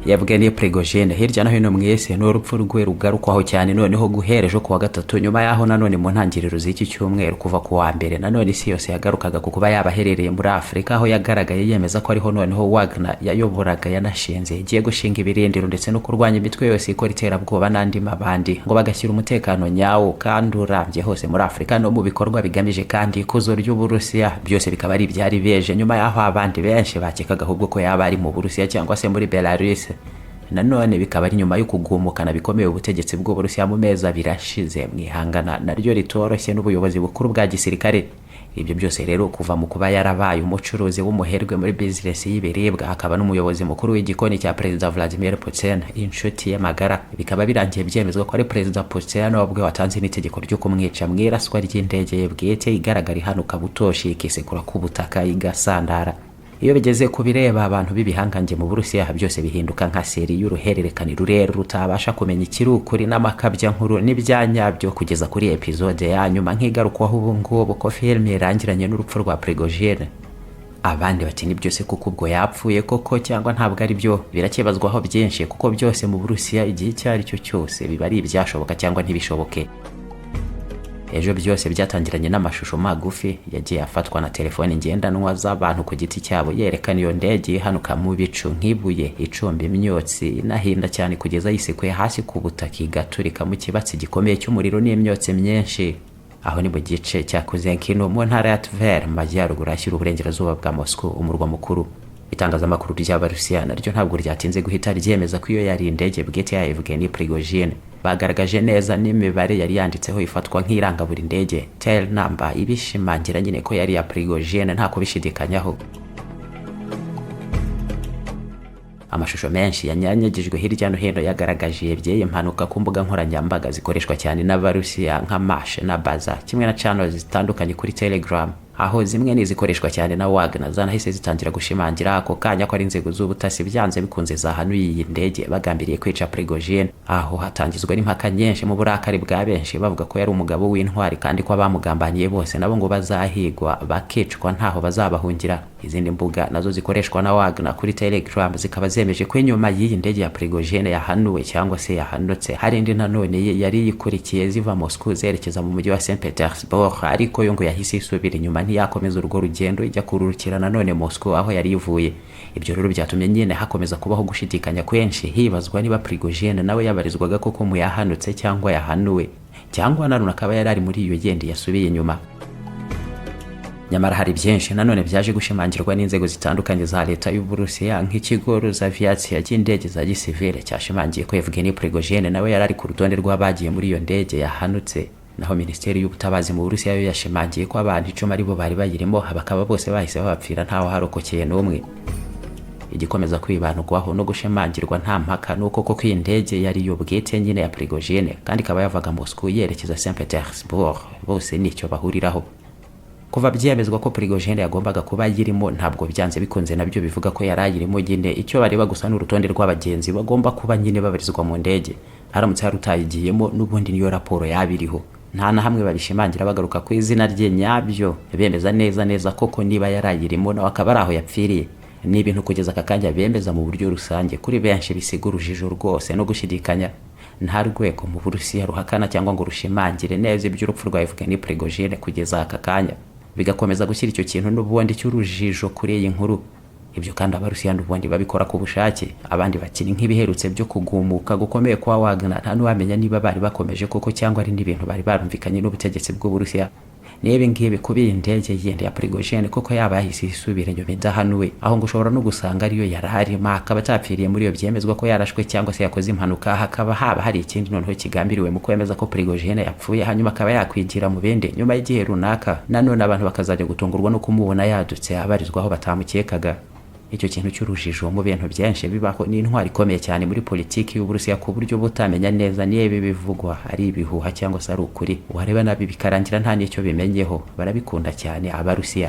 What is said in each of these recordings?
Yevgeny Prigozhin hirya no hino mwese n'urupfu rwe rugarukwaho cyane noneho guhera ejo kuwa gatatu, nyuma yaho nanone mu ntangiriro z'iki cyumweru kuva ku wa mbere nanone isi yose yagarukaga ku kuba yaba aherereye muri Afurika, aho yagaragaye yemeza ko ariho noneho Wagner yayoboraga yanashinze igiye gushinga ibirindiro ndetse no kurwanya imitwe yose ikora iterabwoba n'andi mabandi, ngo bagashyira umutekano nyawo kandi urambye hose muri Afurika no mu bikorwa bigamije kandi ikuzo ry'Uburusiya. Byose bikaba ari ibyari beje nyuma yaho abandi benshi bakekaga ahubwo ko yaba ari mu Burusiya cyangwa se muri Belarus. Nanone bikaba ari nyuma yo kugumukana bikomeye ubutegetsi bw'Uburusiya mu mezi 2 ashize mu ihangana naryo ritoroshye n'ubuyobozi bukuru bwa gisirikare. Ibyo byose rero kuva mu kuba yarabaye umucuruzi w'umuherwe muri bizinesi y'ibiribwa, akaba n'umuyobozi mukuru w'igikoni cya Perezida Vladimir Putin, inshuti ye magara, bikaba birangiye byemezwa ko ari Perezida Putin ubwe watanze n'itegeko ryo kumwica mu iraswa ry'indege ye bwite igaragara ihanuka butoshi ikisekura ku butaka igasandara. Iyo bigeze ku bireba abantu b'ibihangange mu Burusiya, byose bihinduka nka seri y'uruhererekane rurerure rutabasha kumenya ikiri ukuri n'amakabya nkuru n'ibyanyabyo kugeza kuri episode ya nyuma nk'igarukwaho ubu ngubu ko filime irangiranye n'urupfu rwa Prigozhin. Abandi bati ni byose kuko ubwo yapfuye koko cyangwa ntabwo ari byo, birakebazwaho byinshi kuko byose mu Burusiya igihe icyo ari cyo cyose biba ari ibyashoboka cyangwa ntibishoboke. Ejo byose byatangiranye n'amashusho magufi yagiye afatwa na telefoni ngendanwa z'abantu ku giti cyabo yerekana iyo ndege ihanuka mu bicu nk'ibuye, icumba imyotsi, inahinda cyane kugeza yisekuye hasi ku butaka igaturika mu kibatsi gikomeye cy'umuriro n'imyotsi myinshi. Aho ni mu gice cya Kuzenkino mu ntara ya Tver mu majyaruguru ashyira uburengerazuba bwa Moscow, umurwa mukuru. Itangazamakuru ry'Abarusiya naryo ntabwo ryatinze guhita ryemeza ko iyo yari indege bwite ya Evgeny Prigozhin. Bagaragaje neza n'imibare yari yanditseho ifatwa nk'iranga buri ndege, tail number, ibishimangira nyine ko yari ya Prigozhin nta kubishidikanyaho. Amashusho menshi yanyanyagijwe hirya no hino yagaragaje iby'iyi mpanuka ku mbuga nkoranyambaga zikoreshwa cyane n'Abarusiya nka Mash na Baza, kimwe na channels zitandukanye kuri Telegram, aho zimwe n'izikoreshwa cyane na Wagner zanahise zitangira gushimangira ako kanya ko ari inzego z'ubutasi byanze bikunze zahanuye iyi ndege bagambiriye kwica Prigozhin. Aho hatangizwa n'impaka nyinshi mu burakari bwa benshi bavuga ko yari umugabo w'intwari kandi ko abamugambaniye bose nabo ngo bazahigwa bakicwa ntaho bazabahungira. Izindi mbuga nazo zikoreshwa na Wagner kuri Telegram zikaba zemeje ko inyuma y'iyi ndege ya Prigozhin yahanuwe cyangwa se yahanutse hari indi nanone ye yari yikurikiye ziva Moscow zerekeza mu mujyi wa St Petersburg, ariko yo ngo yahise isubira inyuma ntiyakomeza urwo rugendo ijya kururukira nanone Moscow aho yari ivuye. Ibyo rero byatumye nyine hakomeza kubaho gushidikanya kwinshi hibazwa niba Prigozhin nawe yabarizwaga koko mu yahanutse cyangwa yahanuwe, cyangwa nanone akaba yari ari muri iyo yindi yasubiye inyuma. Nyamara hari byinshi nanone byaje gushimangirwa n'inzego zitandukanye za leta y'Uburusiya, nk'ikigo Rosaviatsia cy'indege za gisivile cyashimangiye ko Evgeny Prigozhin nawe yari ari ku rutonde rw'abagiye muri iyo ndege yahanutse. Naho Minisiteri y'Ubutabazi mu Burusiya yo yashimangiye ko abantu 10 aribo bari bayirimo, bakaba bose bahise babapfira ntawe harokokeye n'umwe. Igikomeza kwibandwaho no gushimangirwa nta mpaka nuko koko iyi ndege yari yo bwite nyine ya Prigozhin kandi ikaba yavaga Moscow yerekeza St Petersburg, bose nicyo bahuriraho. Kuva byemezwa ko Prigozhin yagombaga kuba ayirimo, ntabwo byanze bikunze nabyo bivuga ko yari ayirimo nyine. Icyo bareba gusa ni urutonde rw'abagenzi bagomba kuba nyine babarizwa mu ndege. Haramutse hari utayigiyemo n'ubundi niyo raporo yaba iriho. Nta na hamwe babishimangira bagaruka ku izina rye nyabyo bemeza neza neza koko niba yarayirimo nawe akaba ari aho yapfiriye. Ni ibintu kugeza aka kanya bemeza mu buryo rusange kuri benshi bisiga urujijo rwose no gushidikanya. Nta rwego mu Burusiya ruhakana cyangwa ngo rushimangire neza iby'urupfu rwa Evgeny Prigozhin kugeza aka kanya, bigakomeza gushyira icyo kintu n'ubundi cy'urujijo kuri iyi nkuru. Ibyo kandi Abarusiya n'ubundi babikora ku bushake. Abandi bakina nk'ibiherutse byo kugumuka gukomeye kwa Wagner, nta n'uwamenya niba bari bakomeje koko cyangwa ari n'ibintu bari barumvikanye n'ubutegetsi bw'Uburusiya. Niba ngibi kuba iyi ndege yindi ya Prigozhin koko yaba yahise isubira inyuma idahanuwe, aho ngo ushobora no gusanga ariyo yari arimo akaba atapfiriye muri iyo byemezwa ko yarashwe cyangwa se yakoze impanuka, hakaba haba hari ikindi noneho kigambiriwe mu kwemeza ko Prigozhin yapfuye, hanyuma akaba yakwigira mu bindi nyuma y'igihe runaka, nanone abantu bakazajya gutungurwa no kumubona yadutse abarizwaho batamukekaga. Icyo kintu cy'urujijo mu bintu byinshi bibaho ni intwari ikomeye cyane muri politiki y'Uburusiya, ku buryo butamenya neza niba ibivugwa ari ibihuha cyangwa se ari ukuri. Wareba nabi bikarangira nta n'icyo bimenyeho. Barabikunda cyane Abarusiya.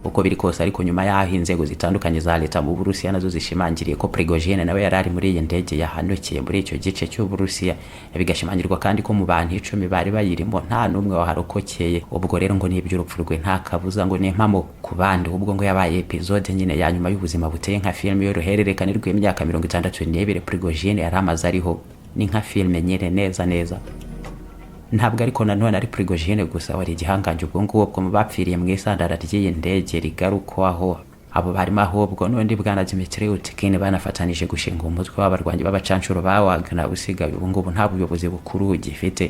Uko biri kose ariko, nyuma y'aho inzego zitandukanye za leta mu Burusiya nazo zishimangiriye ko Prigojine nawe yari ari muri iyi ndege yahanukiye muri icyo gice cy'Uburusiya, bigashimangirwa kandi ko mu bantu 10 bari bayirimo nta n'umwe waharokokeye, ubwo rero ngo n'iby'urupfu rwe nta kabuza ngo ni impamo ku bandi. Ubwo ngo yabaye episode nyine ya nyuma y'ubuzima buteye nka filime y'uruhererekane rw'imyaka 62 Prigojine yari amaze ariho. Ni nka filime nyine neza neza. Ntabwo ariko nanone ari Prigojine gusa wari igihangange ubwo ngubwo mu bapfiriye mu isandara ry'iyi ndege rigarukwaho. Abo barimo ahubwo n'undi bwana Dmitry Utkin banafatanije gushinga umutwe w'abarwanyi b'abacanshuro ba Wagner, usigaye ubu ngubu nta buyobozi bukuru gifite.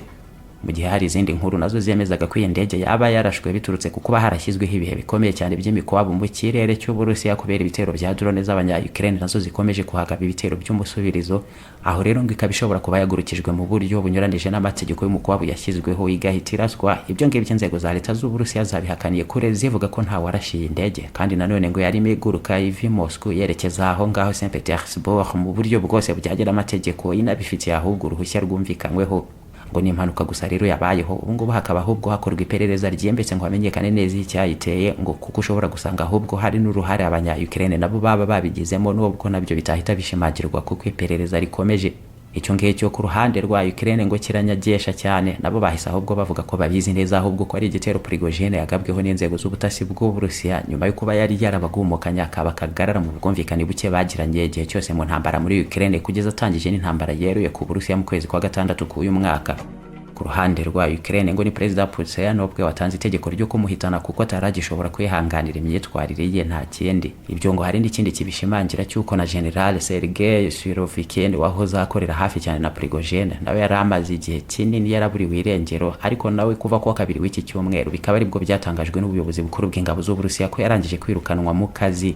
Mu gihe hari izindi nkuru nazo zemezaga ko iyi ndege yaba yarashwe biturutse ku kuba harashyizweho ibihe bikomeye cyane by'imikwabu mu kirere cy'Uburusiya kubera ibitero bya drone z'abanya-Ukraine nazo zikomeje kuhagaba ibitero by'umusubirizo, aho rero ngo ikaba ishobora kuba yagurukijwe mu buryo bunyuranije n'amategeko y'umukwabu yashyizweho, igahita iraswa. Ibyo ngibyo inzego za leta z'Uburusiya zabihakaniye kure, zivuga ko nta warashe iyi ndege, kandi nanone ngo yarimo iguruka iva i Moscow yerekeza aho ngaho St Petersburg mu buryo bwose bujyanye n'amategeko, inabifitiye ahubwo uruhushya rwumvikanyweho. Ngo ni impanuka gusa rero yabayeho. Ubu ngubu hakaba ahubwo hakorwa iperereza ryimbitse ngo hamenyekane neza icyayiteye, ngo kuko ushobora gusanga ahubwo hari n'uruhare abanya Ukraine nabo baba babigizemo, nubwo nabyo bitahita bishimangirwa kuko iperereza rikomeje. Icyo ngicyo ku ruhande rwa Ukraine ngo kiranyagesha cyane. Nabo bahise ahubwo bavuga ko babizi neza ahubwo ko ari igitero Prigojine yagabweho n'inzego z'ubutasi bw'Uburusiya, nyuma yo kuba yari yarabagumukanye akaba kagarara mu bwumvikane buke bagiranye igihe cyose mu ntambara muri Ukraine, kugeza atangije n'intambara yeruye ku Burusiya mu kwezi kwa gatandatu k'uyu mwaka. Ku ruhande rwa Ukraine ngo ni Perezida Putin ubwe watanze itegeko ryo kumuhitana kuko ataragishobora kwihanganira imyitwarire ye, nta kindi. Ibyo ngo hari n'ikindi kibishimangira cy'uko na General Sergei Surovikin wahoze akorera hafi cyane na Prigojine nawe yari amaze igihe kinini yaraburiwe irengero, ariko nawe kuva kuwa kabiri w'iki cyumweru bikaba aribwo byatangajwe n'ubuyobozi bukuru bw'ingabo z'Uburusiya ko yarangije kwirukanwa mu kazi.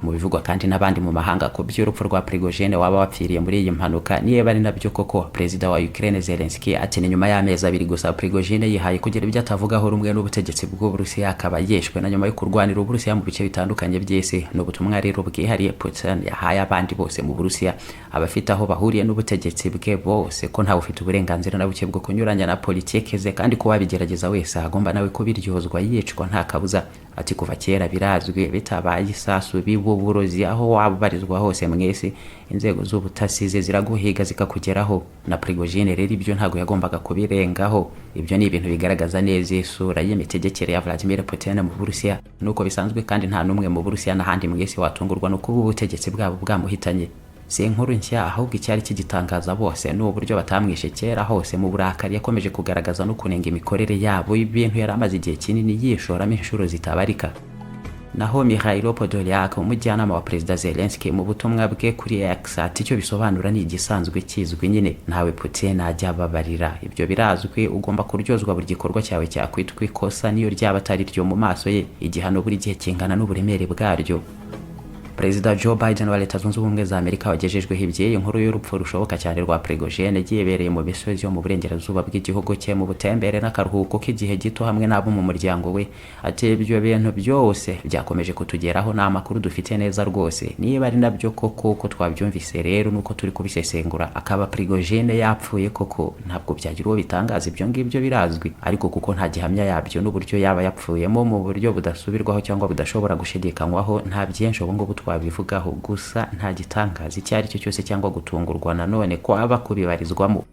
Mu bivugwa kandi n'abandi mu mahanga ku by'urupfu rwa Prigojine waba wapfiriye muri iyi mpanuka, niba ari nabyo koko, Perezida wa Ukraine Zelensky ati ni nyuma y'amezi 2 gusa Prigojine yihaye kugira ibyo atavugaho rumwe n'ubutegetsi bw'Uburusiya, akaba yeshwe na nyuma yo kurwanira Uburusiya mu bice bitandukanye by'isi. Ni ubutumwa rero bwihariye Putin yahaye abandi bose mu Burusiya, abafite aho bahuriye n'ubutegetsi bwe bose, ko ntawe ufite uburenganzira na buke bwo kunyuranya na politike ze, kandi ko wabigerageza wese agomba nawe kubiryozwa yicwa nta kabuza. Ati kuva kera birazwi, bitabaye isasu biba uburozi, aho waba ubarizwa hose mwese inzego z'ubutasi ze ziraguhiga zikakugeraho. Na Prigojine rero ibyo ntabwo yagombaga kubirengaho. Ibyo ni ibintu bigaragaza neza isura y'imitegekere ya Vladimir Putin mu Burusiya. Nuko bisanzwe kandi nta n'umwe mu Burusiya n'ahandi mwese watungurwa no kuba ubutegetsi bwabo bwamuhitanye. Si inkuru nshya, ahubwo icyari kigitangaza bose ni uburyo batamwishe kera hose mu burakari yakomeje kugaragaza no kunenga imikorere yabo, ibintu yari amaze igihe kinini yishoramo inshuro zitabarika. Naho Mikhailo Podolyak, umujyanama wa Perezida Zelensky, mu butumwa bwe kuri X ati icyo bisobanura ni igisanzwe kizwi nyine, ntawe Putin ajya ababarira, ibyo birazwi, ugomba kuryozwa buri gikorwa cyawe cyakwitwa ikosa niyo ryaba atari ryo mu maso ye, igihano buri gihe kingana n'uburemere bwaryo. Perezida Joe Biden wa Leta Zunze Ubumwe za Amerika wagejejweho iby'iyi nkuru y'urupfu rushoboka cyane rwa Prigojine, yibereye mu misozi yo mu burengerazuba bw'igihugu cye mu butembere n'akaruhuko k'igihe gito hamwe n'abo mu muryango we, ati ibyo bintu byose byakomeje kutugeraho, ni amakuru dufite neza rwose. Niba ari nabyo koko uko twabyumvise rero nuko turi kubisesengura, akaba Prigojine yapfuye koko, ntabwo byagira uwo bitangaza, ibyo ngibyo birazwi, ariko kuko nta gihamya yabyo n'uburyo yaba yapfuyemo mu buryo budasubirwaho cyangwa budashobora gushidikanywaho, nta byinshi ubu ngubu twabivugaho. Gusa nta gitangaza icyo ari cyo cyose cyangwa gutungurwa nanone ko aba kubibarizwamo.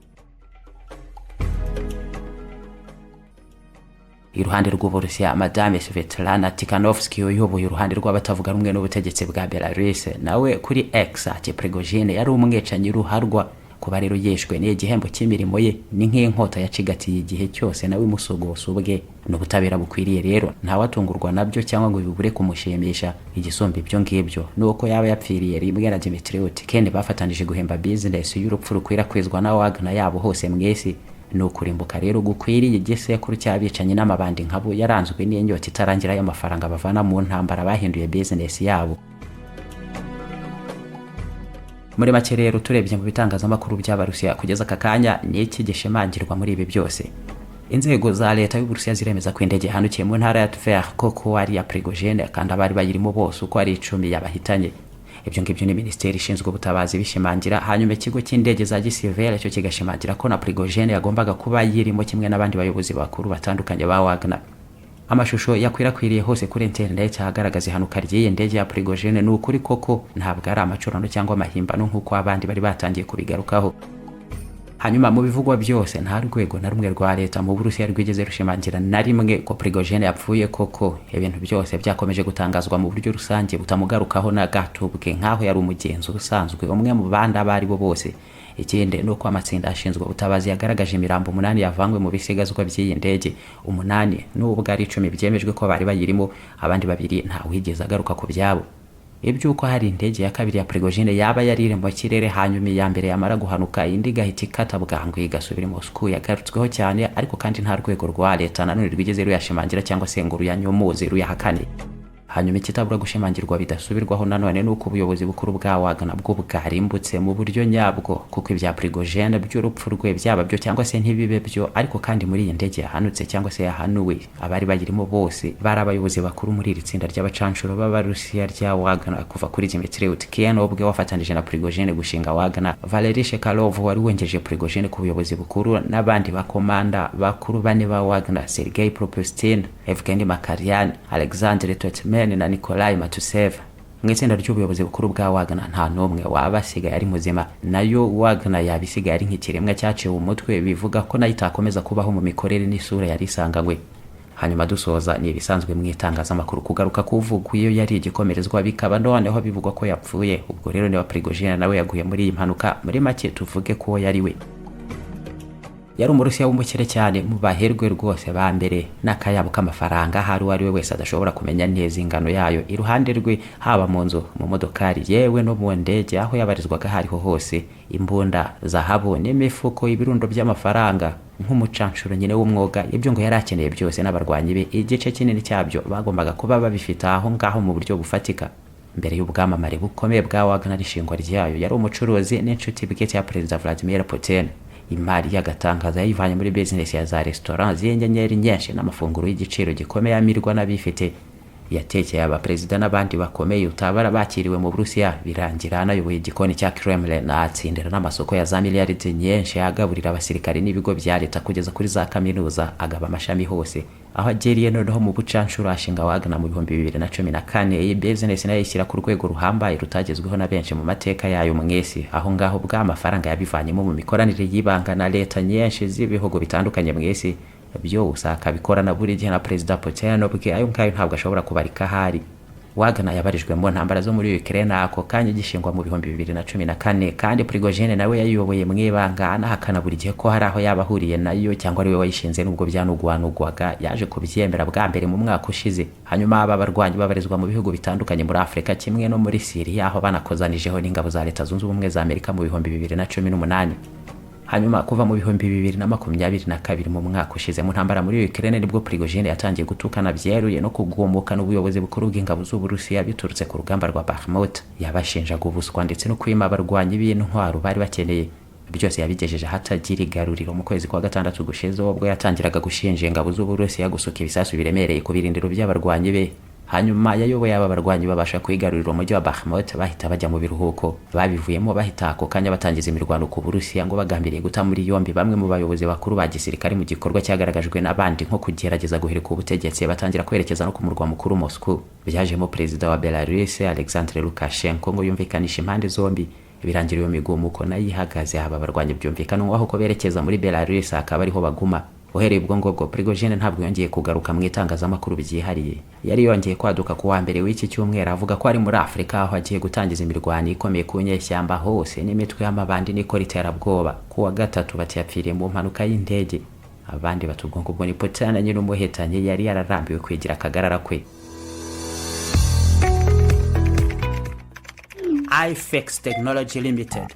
Iruhande rw'Uburusiya, Madame Svetlana Tikhanovsky uyoboye uruhande rw'abatavuga rumwe n'ubutegetsi bwa Belarus nawe kuri X ati Prigojine yari umwicanyi ruharwa, kuba rero yeshwe ni igihembo cy'imirimo ye, ni nk'inkota yacigatiye igihe cyose nawe imusogosa ubwe, ni ubutabera bukwiriye rero, ntawatungurwa nabyo cyangwa ngo bibure kumushimisha. Igisumba ibyo ngibyo ni uko yaba yapfiriye rimwe na Dmitry Utkin bafatanije guhemba business y'urupfu rukwirakwizwa na Wagner yabo hose mwese. Ni ukurimbuka rero gukwiriye igisekuru cy'abicanyi n'amabandi nkabo yaranzwe n'inyota itarangira y'amafaranga bavana mu ntambara bahinduye business yabo. Muri make rero, turebye mu bitangazamakuru by'Abarusiya kugeza aka kanya, ni iki gishimangirwa muri ibi byose? Inzego za leta y'Uburusiya ziremeza ko indege yahanukiye mu ntara ya Tver koko ari iya Prigojine, kandi abari bayirimo bose uko ari 10 yabahitanye. Ibyo ngibyo ni minisiteri ishinzwe ubutabazi bishimangira, hanyuma ikigo cy'indege za gisivile cyo kigashimangira ko na Prigojine yagombaga kuba yirimo kimwe n'abandi bayobozi bakuru batandukanye ba Wagner. Amashusho yakwirakwiriye hose kuri interineti agaragaza ihanuka ry'iyi ndege ya Prigojine ni ukuri koko, ntabwo ari amacurano cyangwa amahimbano nk'uko abandi bari batangiye kubigarukaho. Hanyuma mu bivugwa byose, nta rwego na rumwe rwa leta mu Burusiya rwigeze rushimangira na rimwe ko Prigojine yapfuye koko. Ibintu byose byakomeje gutangazwa mu buryo rusange butamugarukaho na gato bwe, nk'aho yari umugenzi usanzwe, umwe mu bandi abo ari bo bose. Ikindi ni uko amatsinda ashinzwe ubutabazi yagaragaje imirambo umunani yavanywe mu bisigazwa by'iyi ndege, umunani nubwo ari 10 byemejwe ko bari bayirimo, abandi babiri ntawigeze agaruka ku byabo. Iby'uko hari indege ya kabiri ya Prigojine yaba yari iri mu kirere, hanyuma iya mbere yamara guhanuka indi igahita ikata bwangu igasubira i Moscow, yagarutsweho cyane, ariko kandi nta rwego rwa leta nanone rwigeze ruyashimangira cyangwa se ngo ruyanyomoze, ruyahakane. Hanyuma ikitabura gushimangirwa bidasubirwaho nanone ni uko ubuyobozi bukuru bwa Wagner bwo bwarimbutse mu buryo nyabwo, kuko ibya Prigojine by'urupfu rwe byaba byo cyangwa se ntibibe byo, ariko kandi muri iyi ndege yahanutse cyangwa se yahanuwe, abari bayirimo bose bari abayobozi bakuru muri iri tsinda ry'abacanshuro b'Abarusiya rya Wagner, kuva kuri Dmitry Utkin ubwe wafatanije na Prigojine gushinga Wagner, Valery Shekalov wari wongeje Prigojine ku buyobozi bukuru, n'abandi bakomanda bakuru bane ba Wagner: Sergei Propustin, Evgeny Makarian, Alexandre Totmen na Nikolai Matusev. Mu itsinda ry'ubuyobozi bukuru bwa Wagner nta n'umwe waba asigaye ari muzima. Nayo Wagner yaba isigaye ari nk'ikiremwa cyaciwe umutwe, bivuga ko nayo itakomeza kubaho mu mikorere n'isura yari isanganywe. Hanyuma dusoza, ni ibisanzwe mu itangazamakuru kugaruka kuvugwa iyo yari igikomerezwa, bikaba noneho bivugwa ko yapfuye. Ubwo rero niba Prigojine nawe yaguye muri iyi mpanuka, muri make tuvuge ko yari we yari Umurusiya w'umukire cyane, mu baherwe rwose ba mbere, n'akayabo k'amafaranga ahari uwo ari we wese adashobora kumenya neza ingano yayo iruhande rwe, haba mu nzu, mu modokari, yewe no mu ndege, aho yabarizwaga aho ariho hose, imbunda, zahabu n'imifuko, ibirundo by'amafaranga. Nk'umucanshuro nyine w'umwuga, ibyo ngo yari akeneye byose n'abarwanyi be igice kinini cyabyo bagombaga kuba babifite aho ngaho mu buryo bufatika. Mbere y'ubwamamare bukomeye bwa Wagner n'ishingwa ryayo, yari umucuruzi n'inshuti bwite ya Perezida Vladimir Putin. Imari y'agatangaza yayivanye muri bizinesi ya za resitora z'inyenyeri nyinshi n'amafunguro y'igiciro gikomeye amirwa n'abifite. Yatekeye abaperezida n'abandi bakomeye utabara bakiriwe mu Burusiya, birangira anayoboye igikoni cya Kremlin, atsindira n'amasoko ya za miliyaridi nyinshi, agaburira abasirikari n'ibigo bya leta kugeza kuri za kaminuza, agaba amashami hose. Aho ageriye noneho mu bucanshuro, ashinga Wagner mu 2014. Iyi business nayo ishyira ku rwego ruhambaye rutagezweho na benshi mu mateka yayo mwese. Aho ngaho bw'amafaranga yabivanyemo mu mikoranire y'ibanga na leta nyinshi z'ibihugu bitandukanye mwese, byose akabikorana buri gihe na Perezida Putin ubwe, ayo ngayo ntabwo ashobora kubarika ahari. Wagner yabarijwe mu ntambara zo muri Ukraine ako kanya gishingwa mu 2014, kandi Prigojine nawe yayiyoboye mu ibanga, anahakana buri gihe ko hari aho yaba ahuriye nayo cyangwa ari we wayishinze. Nubwo byanugwanugwaga, yaje kubyemera bwa mbere mu mwaka ushize. Hanyuma aba barwanyi babarizwa mu bihugu bitandukanye muri Afurika kimwe no muri Syria, aho banakozanijeho n'ingabo za Leta Zunze Ubumwe za Amerika mu 2018. Hanyuma kuva mu 2022, mu mwaka ushize, mu ntambara muri Ukraine, nibwo Prigojine yatangiye gutukana byeruye no kugumuka n'ubuyobozi bukuru bw'ingabo z'Uburusiya biturutse ku rugamba rwa Bakhmut. Yabashinjaga ubuswa ndetse no kwima abarwanyi b'intwaro bari bakeneye. Byose yabigejeje ahatagira igaruriro mu kwezi kwa gatandatu gushize, ubwo yatangiraga gushinja ingabo z'Uburusiya gusuka ibisasu biremereye ku birindiro by'abarwanyi be. Hanyuma yayoboye aba barwanyi babasha kwigarurira umujyi wa Bakhmut, bahita bajya mu biruhuko. Babivuyemo bahita ako kanya batangiza imirwano ku Burusiya, ngo bagambiriye guta muri yombi bamwe mu bayobozi bakuru ba gisirikare, mu gikorwa cyagaragajwe n'abandi nko kugerageza guhirika ubutegetsi, batangira kwerekeza no ku murwa mukuru Moscow. Byajemo perezida wa Belarus Alexander Lukashenko ngo yumvikanisha impande zombi, birangira iyo migumuko nayo ihagaze. Aba barwanyi byumvikanwaho ko berekeza muri Belarus, akaba ariho baguma. Uhereye ubwo ngubwo, Prigojine ntabwo yongeye kugaruka mu itangazamakuru byihariye. Yari yongeye kwaduka ku wa mbere w'iki cyumweru, avuga ko ari muri Afurika, aho agiye gutangiza imirwano ikomeye ku nyeshyamba hose n'imitwe y'amabandi n'ikora iterabwoba. Ku wa gatatu bati yapfiriye mu mpanuka y'indege, abandi bati ubwo ngubwo ni Putin nyine umuhetanye, yari yararambiwe kwigira akagarara kwe. iFix Technology Limited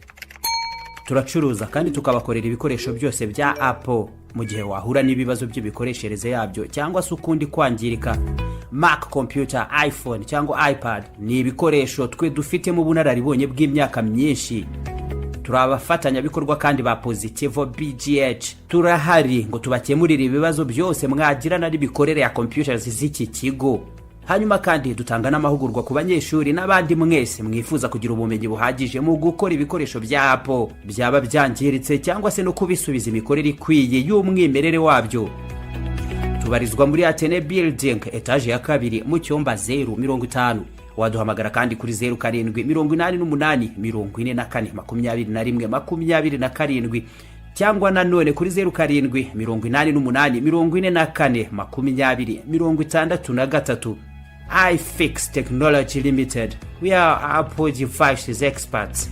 turacuruza kandi tukabakorera ibikoresho byose bya Apple. Mu gihe wahura n'ibibazo by'imikoreshereze yabyo cyangwa se ukundi kwangirika, Mac computer, iPhone cyangwa iPad, ni ibikoresho twe dufitemo ubunararibonye bw'imyaka myinshi. Turi abafatanyabikorwa kandi ba Positivo BGH. Turahari ngo tubakemurire ibibazo byose mwagirana n'imikorere ya computers z'iki kigo. Hanyuma kandi dutanga n'amahugurwa ku banyeshuri n'abandi mwese mwifuza kugira ubumenyi buhagije mu gukora ibikoresho bya Apple byaba byangiritse, cyangwa se no kubisubiza imikorere ikwiye y'umwimerere wabyo. Tubarizwa muri Atene Building, etaje ya kabiri, mu cyumba 050. Waduhamagara kandi kuri 0788442127 cyangwa nanone kuri 0788442063. iFix Technology Limited, we are Apple devices experts.